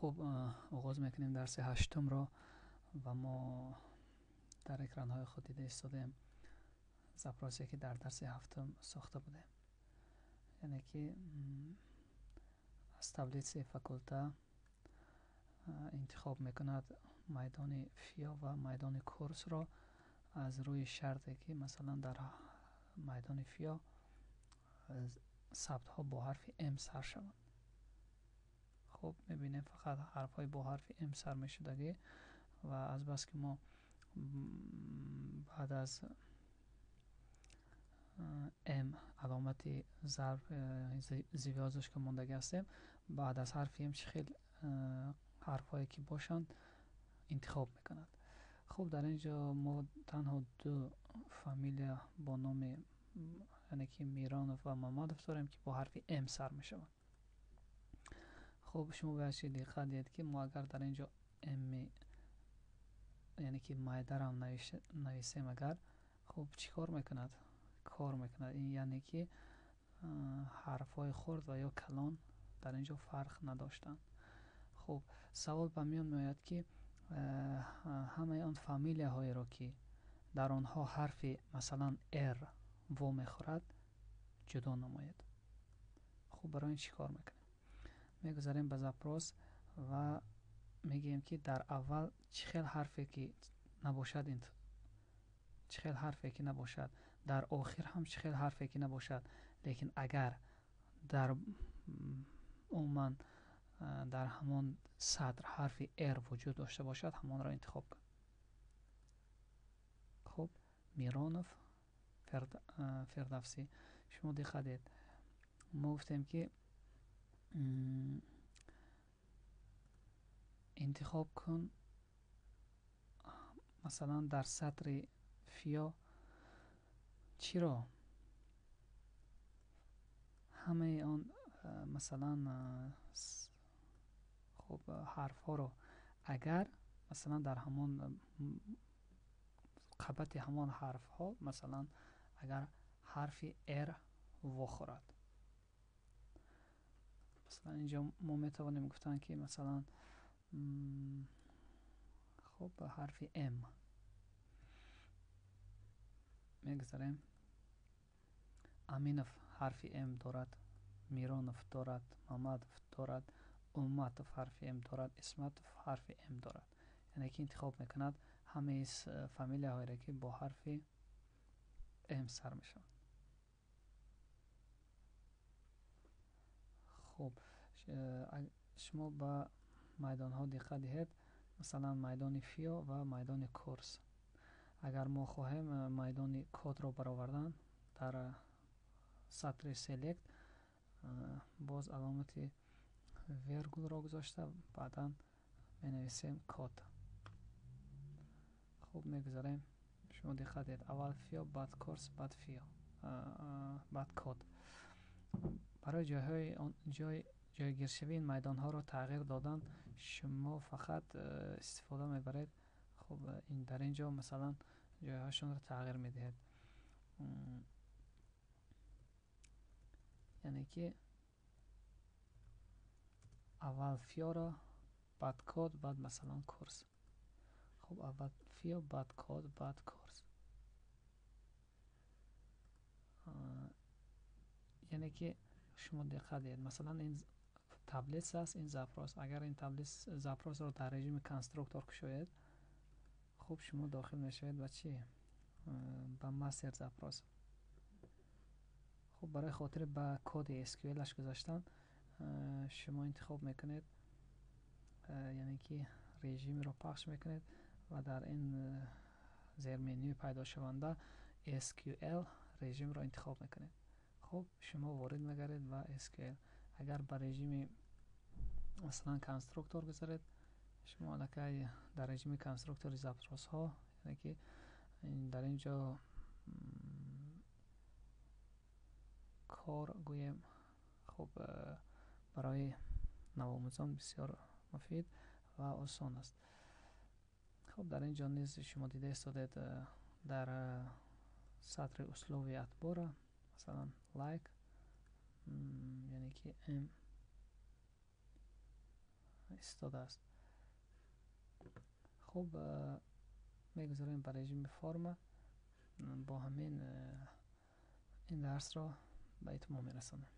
Хуб, оғоз мекунем дарси ҳаштумро ва мо дар экранҳои худ дида истодаем запросе, ки дар дарси ҳафтум сохта будем, яъне ки аз таблицаи факулта интихоб мекунад майдони ФИО ва майдони курсро аз рӯи шарте, ки масалан дар майдони ФИО сабтҳо бо ҳарфи М сар шаванд. Хуб, мебинем, фақат ҳарфҳои бо ҳарфи М сар мешудагӣ ва азбаски мо баъд аз М аломати зарб, звёздочка мондагӣ ҳастем, баъд аз ҳарфи М чӣ хел ҳарфҳое ки бошанд, интихоб мекунад. Хуб, дар ин ҷо мо танҳо ду фамилия бо номи, яъне ки Миронов ва Мамадов дорем, ки бо ҳарфи М сар мешаванд. Хуб, шумо бояд чи диққат диҳед, ки мо агар дар ин ҷо М, яъне ки майдарам нависем агар, хуб, чӣ кор мекунад? Кор мекунад. Ин яъне ки ҳарфҳои хурд ва ё калон дар ин ҷо фарқ надоштанд. Хуб, савол ба миён меояд, ки ҳамаи он фамилияҳоеро, ки дар онҳо ҳарфи масалан Р вомехӯрад, ҷудо намоед. Хуб, барои ин чӣ кор мекунем? Мегузарем ба запрос ва мегӯем, ки дар аввал чӣ хел ҳарфе ки набошад, чӣ хел ҳарфе ки набошад, дар охир ҳам чӣ хел ҳарфе ки набошад, лекин агар дар умуман дар ҳамон сатр ҳарфи Р вуҷуд дошта бошад, ҳамонро интихоб кун. Хуб, Миронов, Фирдавсӣ. Шумо диққат диҳед, мо гуфтем, ки интихоб кун масалан дар сатри ФИО чиро? Ҳамаи он масалан, хуб, ҳарфҳоро, агар масалан дар ҳамон қабати ҳамон ҳарфҳо масалан агар ҳарфи Р вохӯрад. Масалан, инҷо мо метавонем гуфтан, ки масалан, хуб, ҳарфи М. Мегузарем. Аминов ҳарфи М дорад, Миронов дорад, Мамадов дорад, Умматов ҳарфи М дорад, Исматов ҳарфи М дорад. Яъне ки интихоб мекунад ҳамаи фамилияҳоеро, ки бо ҳарфи М сар мешаванд. Хуб, шумо ба майдонҳо диққат диҳед, масалан майдони ФИО ва майдони курс. Агар мо хоҳем майдони кодро баровардан, дар сатри select боз аломати вергулро гузошта, баъдан менависем код. Хуб, мегузарем. Шумо диққат диҳед: аввал ФИО, баъд курс, баъд ФИО, баъд код. Барои ҷойҳои ҷойгиршавии ин майдонҳоро тағйир додан шумо фақат истифода мебаред. Хуб, дар ин ҷо масалан ҷойҳошонро тағйир медиҳед, яъне ки аввал ФИО-ро, баъд код, баъд масалан курс. Хуб, аввал ФИО, баъд код, баъд курс. Яъне ки шумо диққат диҳед, масалан ин таблица аст, ин запрос. Агар ин запросро дар режими конструктор кушоед, хуб, шумо дохил мешавед ба чӣ? Ба мастер запрос. Хуб, барои хотири ба коди SQL-аш гузаштан шумо интихоб мекунед, яъне ки режимро пахш мекунед ва дар ин зерменюи пайдошаванда SQL режимро интихоб мекунед. Хуб, шумо ворид мегардед ба SQL. Агар ба режими масалан конструктор гузаред, шумо аллакай дар режими конструктори запросҳо, яъне ки дар ин ҷо кор гӯем. Хуб, барои навомӯзон бисёр муфид ва осон аст. Хуб, дар ин ҷо низ шумо дида истодед, дар сатри условия отбора масалан like, яъне ки М. Истодааст. Хуб, мегузарем ба режими форма. Бо ҳамин ин дарсро ба итмом мерасонем.